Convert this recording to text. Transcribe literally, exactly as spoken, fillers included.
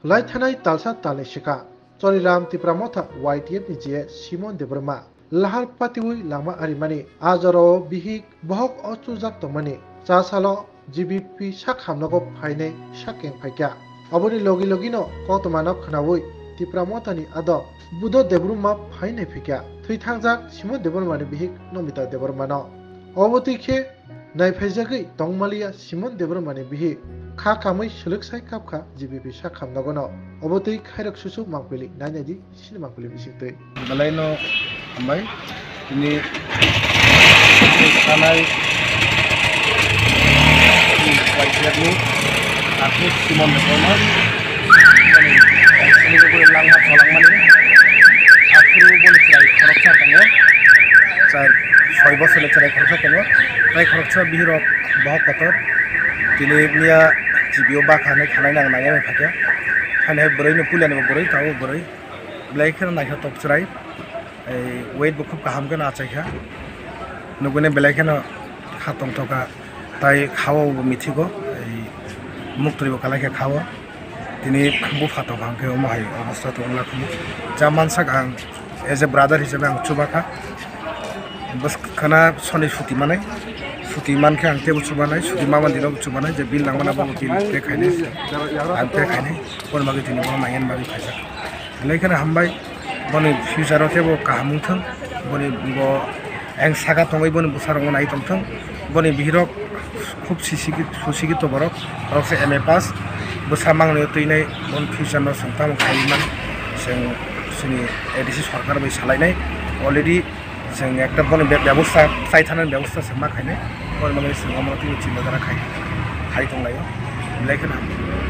Lai thanai talsa talni sikha Choriram Tipra Motha Y T F ni G A Simon Debbarma lahar patiwi langma arimani. A jorao bihik bohok ochujak tongmani. Cha salo G B P sak hamnogo phainai sak keng phaikha. Oboni logi logino koktwmano khwnawi Tipra Mothani adok Budo Debbarma phainai phikha. Thwi thangjak Simon Debbarmani bihik Nomita Debbarmano. Obo twi khe naiphaijakgwi tongmaliya Simon Debbarmani bihik kha kamwi swlwksai kapkha G B P sak hamnogono. Obo twi khairok susu mangpili nainai di. Sini mangpili bising twi. Belai no hambai. Tini sanai Y T F ni Akhir Simon Debbarma. Sini ko langma cholangmani. Akhir boni chwrai khoroksa tongo. Chai soi bosor ni chwrai khoroksa tongo. Tai khoroksa bihirok bohok kotor. Tini miya G B O bakha hinwi khanai nang nangya bai phakya. Hani hai bwrwi ni puila ni bo bwrwi, tabuk bwrwi. Belai kheno naikha tok chwrai. Ei weight bo khub kaham kheno achaikha. Nugwini belai kheno kha tongthokha. Tai khao bo mithigo. Ei muktwi bo kalai khe khao. Tini bupha tongkha hwnkhe omo hai obostha tongla khumui. Ja mansak ang as a brother hisabe ang chubakha. Bwskana soni suti manai. Suti mankhe ang teibo chubanai. Suti mama dino chubanai je bill nangmani abo bill pay khainai. Ang pay khainai. Boni bagwi tini bono nangya bagwi phaijak. Belai kheno hambai, boni future o teibo kaham wngthung, boni bo eng saka tongwi boni bwsarokno nai tongthung, boni bihirok khub sisiki, susiki to borok, borok se M A pass, bwsa mangnwi twinai, boni future no chwng tamo khaiwi man, chwng chini A D C sorkar bai salainai, already chwng ekta boni be-, bebosta, chai thanani bebosta se ma khainai, boni bagwi chwng omo twi chinta dhara khai, khai tonglaio, belai kheno hambai.